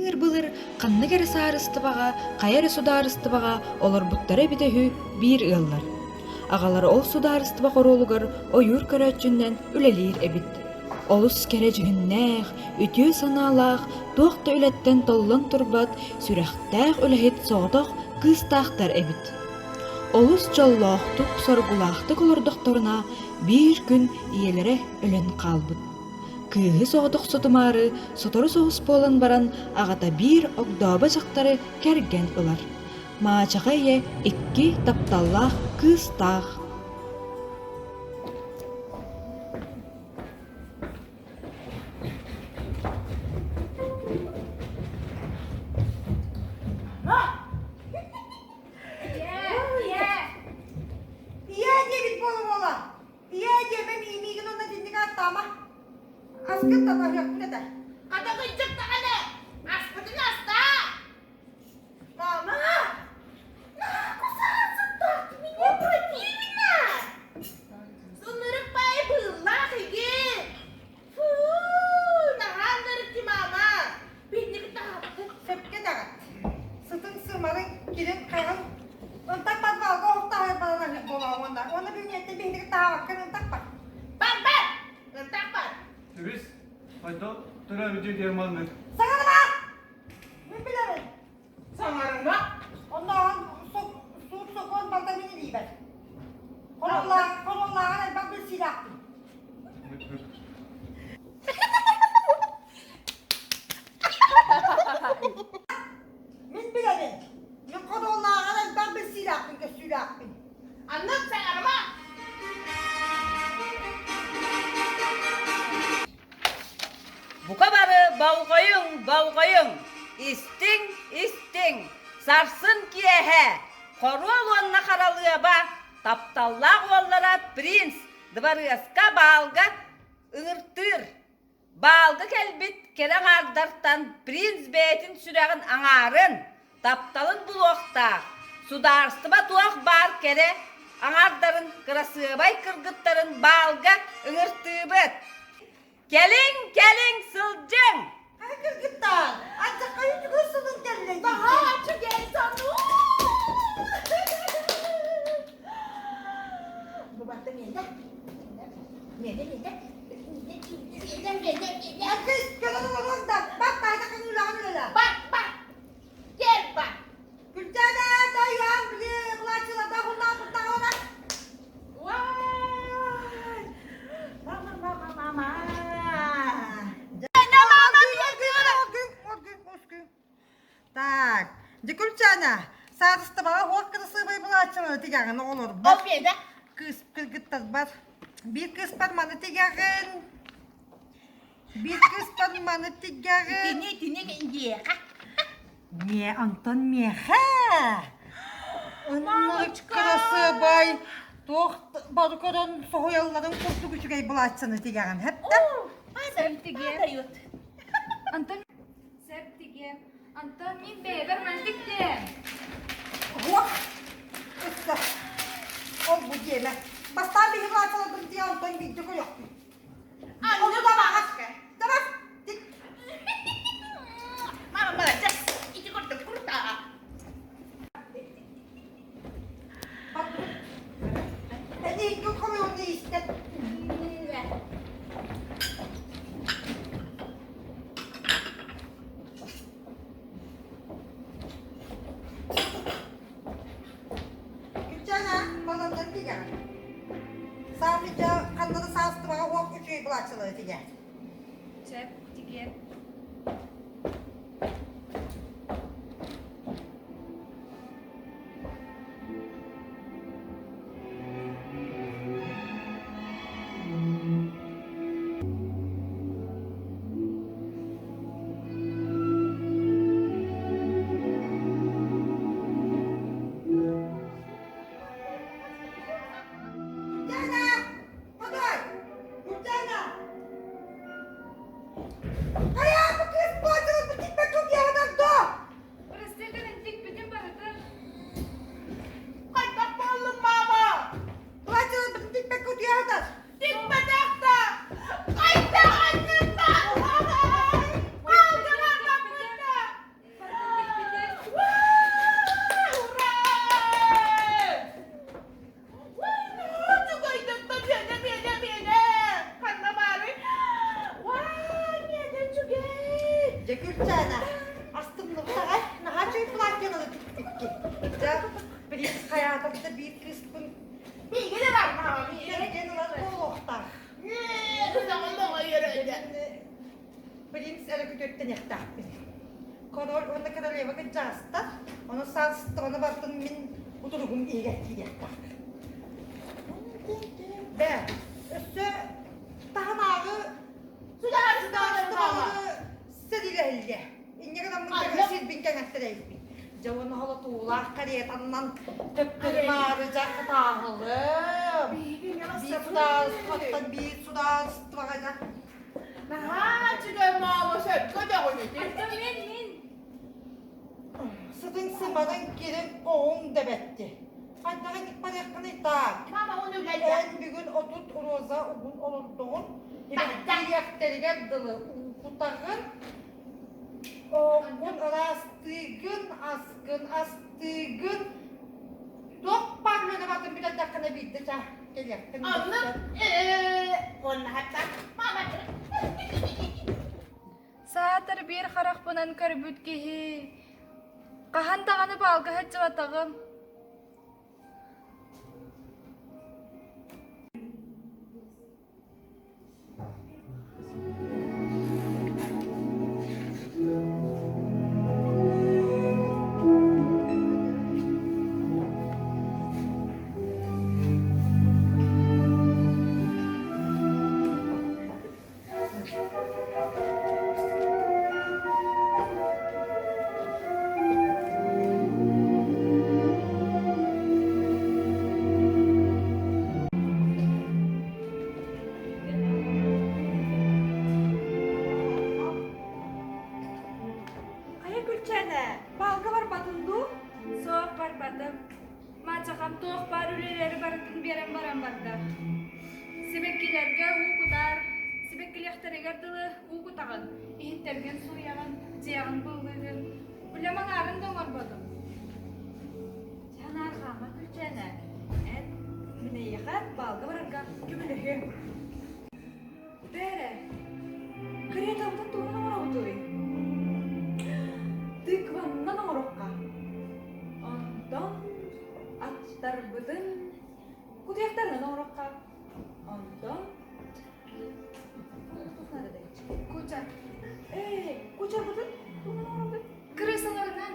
Былыыр-былыр ханнык эрэ саарыстыбаҕа, хайа эрэ судаарыстыбаҕа олорбуттара эбитэ үһү биир ыаллар. Аҕалара ол судаарыстыба хоруолугар ойуур көрөөччүнэн үлэлиир эбит. Олус кэрэ дьүһүннээх, үтүө санаалаах, туох да үлэттэн толлон турбат, сүрэхтээх үлэһит соҕотох кыыстаахтар эбит. Олус дьоллоохтук, соргулаахтык олордохторуна, биир күн ийэлэрэ өлөн хаалбыт. Кыыһы соҕотохсутумаары сотору соҕус буолан баран аҕата биир огдообо дьахтары кэргэн ылар. Маачаха ийэ икки тапталлаах кыыстаах. Ийээ! Ийээ диэбит буола-буола! Ийээ диэмэ миигин уонна итинник ааттаама. Аскын татаһыахпын этэ. Хата кыдьык даҕаны! Аспытын астаа! Мама! Наакусаансыттаах меня противно! Сыннырык баайы быыллаах игин! Фу, наһаа ынырык мама! Бинник таһаппыт. Сөпкө даҕат. Сытын сымарын, кирин-хаҕын ынтах подвалга оһох таһыйар баран аһыыр буолаҕын уонна уонна бүлүнүөттэн биһиги таһаабаккын ынтах бар. Бар бар! Ынтах бар! Кэбис, хайдах төрөөбүт дьиэтигэр маннык. Саҥарыма! Мин билэбин. Саҥарыма! Оннооҕун суут сокуон барда мин илиибэр. Хоруоллааҕын элбэх билсиилээхпин. Мин билэбин. Мин ходуоллааҕар элбэх билсиилээхпин, көссүүлээхпин. Аннык саҥарыма! Бука бары болҕойуҥ, болҕойуҥ, истиҥ, истиҥ, сарсын киэһэ хоруол уонна харалыаба тапталлаах уоллара принц дыбарыаска баалга ыҥыртыыр. Баалга кэлбит кэрэ аҥаардартан принц бэйэтин сүрэҕин аҥаарын, тапталын булуохтаах, судаарыстыба туох баар кэрэ аҥаардарын кырасыабай кыргыттарын баалга ыҥыртыыбыт. Кэлиҥ, кэлиҥ, сылдьыҥ! Хайа кыргыттар, алдьархайы үчүгэй сылын кэллэ Наһаа үчүгэй сануу! Бу барда миэнэ. Миэнэ, миэнэ. Миэнэ, миэнэ, миэнэ. Акыс, кэлэн олорон да, бат таайда хаҥыылаҕын үлэлэ. Бар, бар. Кел бар. Күлчээнэ, тайуан, били, кулааччыларда хуннаах куртаҕына. Уай! Мама, мама, мама. Так, Дьүкүлчээнэ, саарыстыбаҕа уох кырасыабай былааччылары тигэҕин оҕолорбор. Ол миэнэ. Кыыс кыргыттарбар. Биир кыыспар маны тигэҕин. Биир кыыспар маны тигэҕин. Итини, итини диэхэ. Миэ, онтон миэхэ. Оннук кырасыабай туох бары көрөн соһуйалларын курдук үчүгэй былааччаны тигэҕин. Хэттэ. Сеп тигиэм. Антон Сеп тигиэм. Антон мин бэйэбэр мантик диэм. Уох! Ыкка. Ол бу диэмэ. Бастаан биһи былааччаларбын тиэ онтон биирдэ көрүөхпүт. Ону табаҕас. Табас. Мама, молодец. Ити курдук куртаа. Эни хомуйуҥ истэ. Күччээнэ баланнан тигэҕин. Саамыйда ханна да саастыбаҕа уох үчүгэй былааччылары тигэ. Дьэ Күлчээнэ, астынныбыт аҕай, наһаа үчүгэй платьелары тикпиккин. Дьэ, билигин хайаатар да биир кыыспын Биһиги да барбаҕа кэргэн ылар буолуохтаах. Принц эрэ күтүөттэниэхтээхпин. Король уонна королева кырдьаҕастар, ону саастыбаны барытын мин утуругум иһигэр киириэхтээх. Бээ, өссө таһынааҕы судаарыстыбалары сэриилэһиллиэ. Инньэ гынаммын көмө сирбин кэҥэттэрэйбин. Дьэ уонна холотуулаах каретаннан төптөрү маары дьэ хатааһылым. Биир судаарыстыбаттан биир судаарыстыбаҕа дьэ Наһаа үчүгэй маама сөпкө дөҕүнүтү. Мин мин. Сытыҥ сымарыҥ кирин оҕуҥ дэбэтти. Хайдаҕын барыаххыный таак. Мама оны үлэлээ. Эн бүгүн 30 роза угун олордоҕун, тириэхтэригэр дылы уукутаҕын, оҕун ыраастыыгын, аскын астыыгын, туох баар үлэни батын бүтэрдэххинэ биирдэ чаа кэлиэххин Анны уонна хатта мама Саатар биир харахпынан көрбүт киһи хаһан даҕаны баалга сылдьыбатаҕым. Хайа Күлчээнэ, баалга барбатын дуу? Суох барбатым. Мачахам туох баар үлэлэри барытын биэрэн баран барда. Сибэккилэргэ уу кутар, сибэккилиэхтэригэр дылы уу кутаҕын, иһиттэргин сууйаҕын, дьиэҕин быыллыыгын. Үлэм аҥаарын да оҥорботум. Чанаар хаама Күлчээнэ, эн мин эйиэхэ баалга барарга көмөлөһүөм. Бээрэ, каретабытын тугунан оҥоробутуй? Тыкваннан оҥоруохха. Онтон аттарбытын кутуйахтарынан оҥоруохха. Онтон Куча. Ээ, кучарбытын тугунан оҥоробут? Крысаларынан.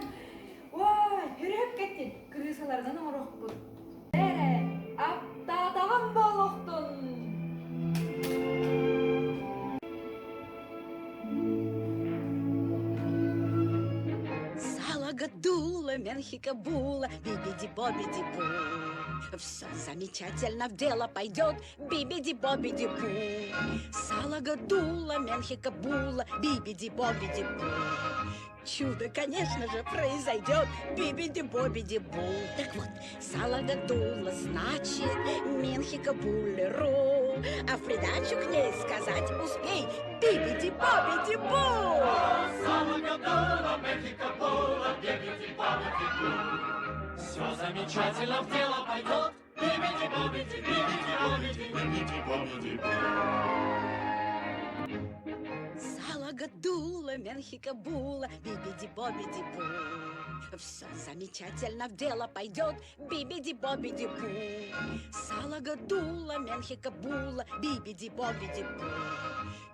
Уай, хөрөп кеттин. Крысаларынан оҥоруохпут. Бээрэ, аптаатаҕым буолуохтун! Салагадула, Менхикабула, бибиди-бобиди-бу. Все замечательно в дело пойдет, бибиди-бобиди-бу. Салагадула, Менхикабула, бибиди-бобиди-бу. Чудо, конечно же, произойдет, бибиди-бобиди-бу. Так вот, салагадула значит Менхикабулеру. А в придачу к ней сказать успей, бибиди-бобиди-бу. Салагадула, Мехикабула, бибиди-бобиди-бу. Все замечательно в дело пойдет, бибиди-бобиди, бибиди-бобиди, бибиди-бобиди-бу. Салагадула, Менхикабула, бибиди-бобиди-бу. Все замечательно в дело пойдет, бибиди-бобиди-бу. Салагадула, Менхикабула, бибиди-бобиди-бу.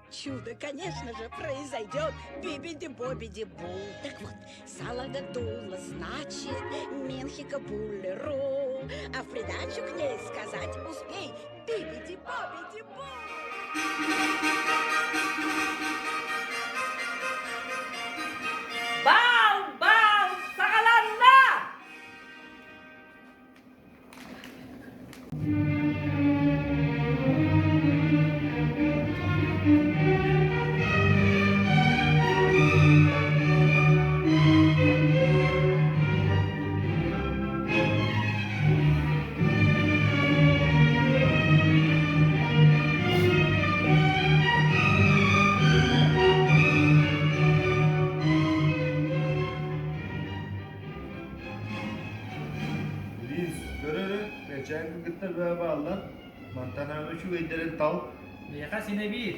Чудо, конечно же, произойдет, бибиди-бобиди-бу. Так вот, салагадула значит Менхикабулеру. А в придачу к ней сказать успей, бибиди-бобиди-бу. Бал, бал, саҕаланна! Лиз, көр эрэ, бэчээн кыргыттар бөҕө бааллар. Мантан аҕа үчүгэйдэрин тал. Миэхэ синэ биир.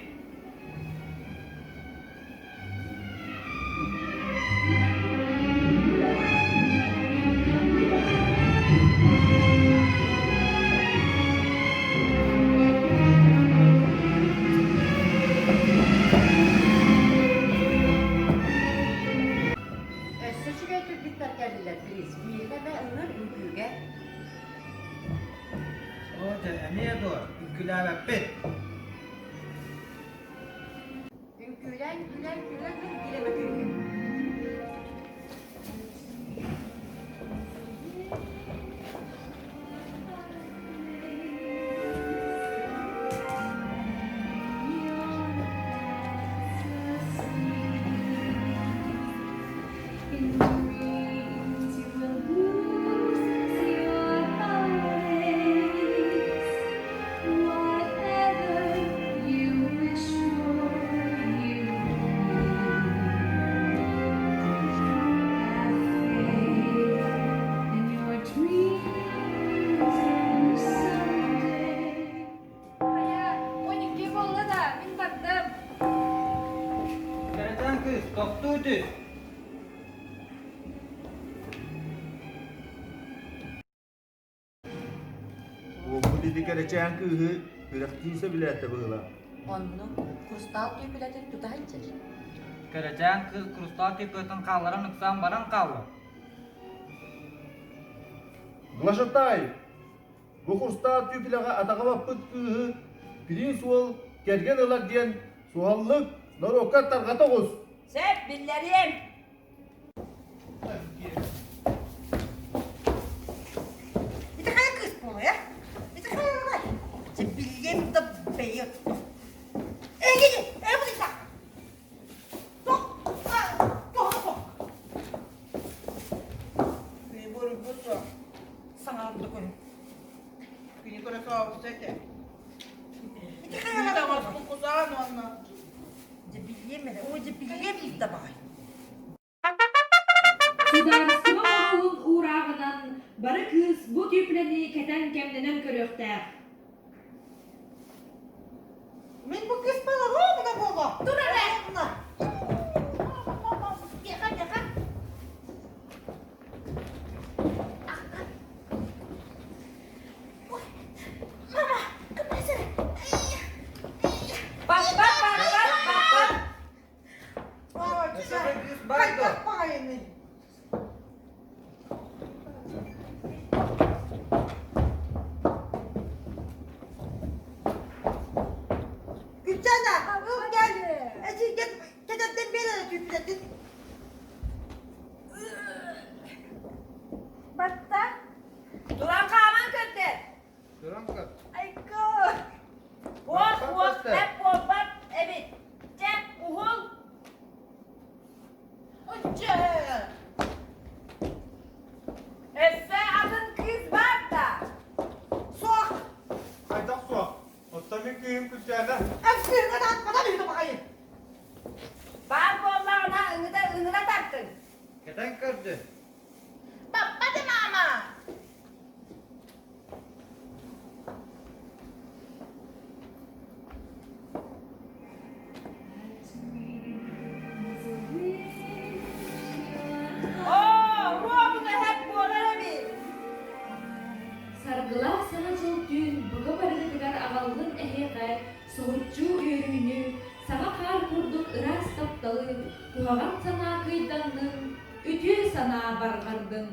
Үҥкүүлээбэппит. Үҥкүүлээн, үҥкүүлээн, үҥкүүлээн, үҥкүүлээн, Хайа, 12 буолла да, мин бардым. Кэрэчээн кыыс, тохтуу түс. Уолбут ити кэрэчээн кыыһы үрэхтиин сөбүлээтэ быһыылаах. Оннук курустаал түүпүлэтин тута сылдьар. Кэрэчээн кыыс курустаал түүпүлэтин хаалларан ыксаан баран хаалла. Глашатай, бу курустаал түүпүлэҕэ атаҕа баппыт кыыһы принц уол кэргэн ылар диэн суһаллык норуокка тарҕата оҕус. Сөп, биллэриэм. Ити хайа кыыс буолуой, а? Ити хайа буолуой? Дьэ билиэм да бэйэ Эйгини, эй бу Тох, тох, тох. Буруйбут Саҥарда көрүн. Кини көрө сообуса этэ. Ити хайа Таҥаспын кусаан уонна Дьэ билиэм эрэ, о дьэ билиэм да баҕай. Судаарыстыба хоруолун уурааҕынан бары кыыс бу түүпүлэни кэтэн кэмнэнэн көрүөхтээх. Мин бу кыыс баларуобуна буолуо. Тур эрэ! Тихо, тихо. Мама, кымасыр! Баппат, баппат, баппат. Хайдах баҕайыный? Күччээнэ, ыл кэл, эдьиийгин кэтэрдэн биэр эрэ түүпүлэтин. Батта. Туран хааман көрдөр. Туран көр. Айко. Уох, уох, эп буолбат эбит. Чэ, уһул. Оччо. Өссө атын кыыс баар да? Суох. Хайдах суох? Оттон мин кыыһым күлчээнэ. Эн кыыһыҥа таатпатан үһү баҕайы. Баар буоллаҕына ыҥыта ыҥыра тартыҥ. Кэтэн көрдү. Баппата мама! Оо, руобуна эһэп буолар эбит. Саргылаах Саҥа дьыл түүн бука барыгытыгар аҕаллын эһиэхэ соһуччу үөрүүнү, саҥа хаар курдук ыраас тапталы, куһаҕан санаа кыйданнын, үтүө санаа барҕардын!